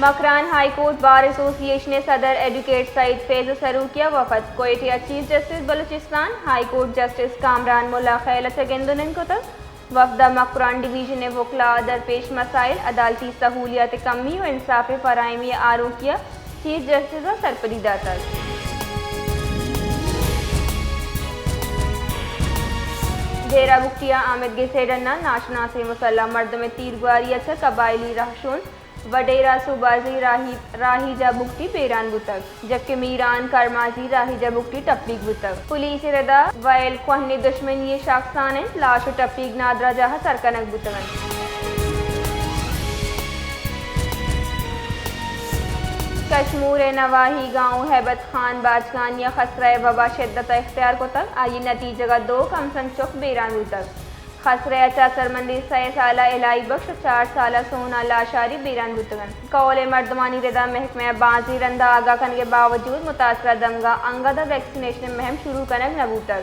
Makran high court bar ایسوسی ایشن ءِ صدر ایڈوکیٹ سعید فیض ءِ سروکی ءَ وفد، کوئٹہ ءَ chief justice Balochistan, high court justice Kamran ملا خیل ءَ چہ گند ءُ نند کتگ۔ وفد ءَ مکران ڈویژن ءِ وکلاءَ درپیش مسائل، عدالتی سہولیات ءِ کمی ءُ انصاف ءِ فراہمی ءِ آروکی ءَ چیف جسٹس ءَ سرپدی داتگ۔ ڈیرہ بگٹی ءَ آمدگیں سے ڈن ءَ ناشناسیں مسلح مردم ءِ تیرگواری ءَ چہ قبائلی رہشون وڈیرا سوبازی راہی، راہی جاہ بگٹی بیران بوتگ، جبکہ میران کرمازی راہی جاہ بگٹی ٹپیگ بوتگ۔ پولیس ءِ ردا وئیل کوہنیں دشمنی ءِ شخصان انت، لاش ءُ ٹپیگ نادراہ جاہ ءَ سر کنگ بوتگ انت۔ کشمور ءِ نواہی گاؤں ہیبت خان باجکانی ءَ خسرہ ءِ وبا شدت ءَ اختیار کتگ، آئی ءِ نتیجگ ءَ دو کمسن چک بیران بوتگ۔ خسرہ ءَ چہ اثرمندیں سئے سالہ الہی بخش ءُ چار سالہ سونا لاشاری بیران بوتگ انت۔ کہول ءِ مردمانی ردا محکمہ ءَ بازیں رندا آگاہ کنگ ءِ باوجود متاثرہ دمگاں انگت ءَ ویکسینیشن ءِ مہم شروع کنگ نہ بوتگ۔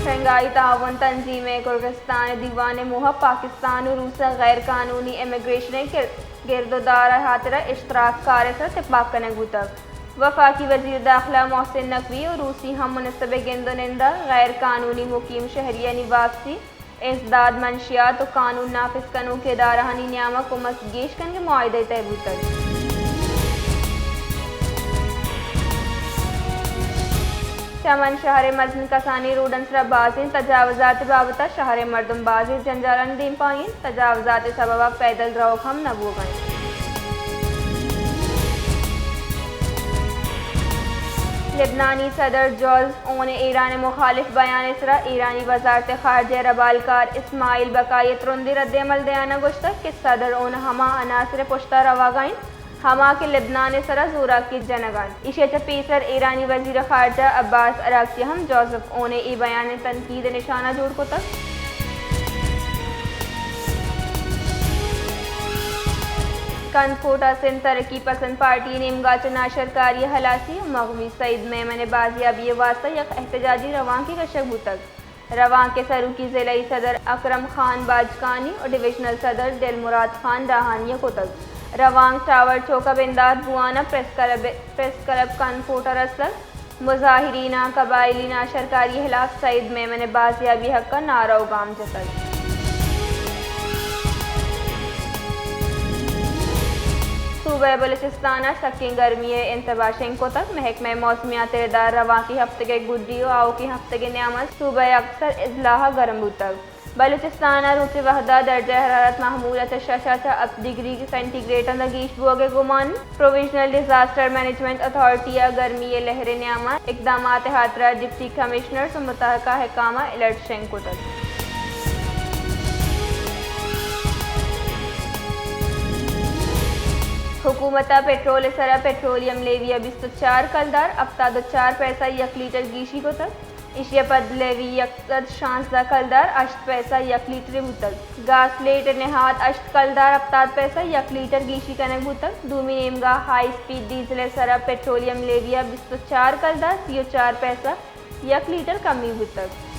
شنگھائی تعاون تنظیم ءِ کرغزستان ءِ دیوان ءِ موہ ءَ پاکستان ءُ روس ءِ غیر قانونی امیگریشن ءِ کر-، گرد ءُ دار ءِ ہاترا اشتراک کار ءِ سرا تپاک کنگ بوتگ۔ وفاقی وزیر داخلہ محسن نقوی ءُ روسی ہم منصب ءِ گند ءُ نند ءَ غیر قانونی مقیم شہریانی واپسی، انسداد منشیات ءُ قانون نافذ کنوکیں ادارہانی نیام ءَ کمک گیش کنگ ءِ معاہدہ ءِ تہ بوتگ۔ چمن شہر ءِ مزن کسانیں روڈانی سرا بازیں تجاوزات ءِ بابت ءَ شہر ءِ مردم بازیں جنجالانی دیمپان انت۔ تجاوزات ءِ سبب ءَ پیدل روگ ہم نہ بوگ ءَ انت۔ لبنانی صدر جوزف اون ءِ ایران ءِ مخالف بیان ءِ سرا ایرانی وزارت خارجہ ءِ ربالکار اسماعیل بقائی ءَ ترندیں رد عمل دیان ءَ گوشتگ کہ صدر اون ہما عناصر ءِ پشت ءَ روگ ءَ انت، ہما کہ لبنان ءِ سرا زوراکی جنگ ءَ انت۔ ایشی ءَ چہ پیسر ایرانی وزیر خارجہ عباس عراقچی ءَ ہم جوزف اون ءِ اے بیان ءِ تنقید ءِ نشانہ جوڑ کتگ۔ کندکوٹ ءَ سندھ ترقی پسند پارٹی ءِ نیمگ ءَ چہ ناشرکاری ءِ ہلاسی ءُ مغوی سعید میمن ءِ بازیابی ءِ واستہ یک احتجاجی روانکے کشگ بوتگ۔ روانک ءِ سروکی ضلعی صدر اکرم خان باجکانی ءُ ڈویژنل صدر دلمراد خان راہانی ءَ کتگ۔ روانک ٹاور چوک ءَ بندات بوان ءَ پریس کلب، پریس کلب کندکوٹ ءَ رستگ۔ مظاہریناں قبائلی ناشرکاری ءِ ہلاپ سعید میمن ءِ بازیابی ءِ حق ءَ نعرہ ءُ گام جتگ۔ صوبہ بلوچستان ءَ سکیں گرمی ءِ انتباہ شنگ کتگ۔ محکمہ موسمیات ءِ ادارہ روانکیں ہفتگ ءِ گڈی ءُ آؤکیں ہفتگ ءِ نیام ءَ صوبہ ءِ اکثر اضلاع گرم بوتگ۔ بلوچستان ءَ روچ ءِ وھد ءَ درجہ حرارت معمول ءَ چہ شش ءَ چہ ہپت ڈگری سینٹی گریڈ ءَ گیش بوگ ءِ گمان۔ پروویژنل ڈیزاسٹر مینجمنٹ اتھارٹی ءَ گرمی ءِ لہر ءِ نیام ءَ اقدامات ءِ ہاترا ڈپٹی کمشنرز ءُ متعلقہ حکام ءَ الرٹ شنگ کتگ۔ حکومت ءَ پٹرول ءِ سرا پٹرولیم لیوی ءَ بیست ءُ چار کلدار ہپتاد ءُ چار پیسہ یک لیٹر گیشی کتگ۔ ایشی ءَ پد لیوی یک سد شانزدہ کلدار ہشت پیسہ یک لیٹرے بوتگ۔ گیس لیٹ ءِ نہاد ہشت کلدار ہپتاد پیسہ یک لیٹر گیشی کنگ بوتگ۔ دومی نیمگا ہائی اسپیڈ ڈیزل ءِ سرا پٹرولیم لیوی ءَ بیست ءُ چار کلدار سی ءُ چار پیسہ یک لیٹر کمی بوتگ۔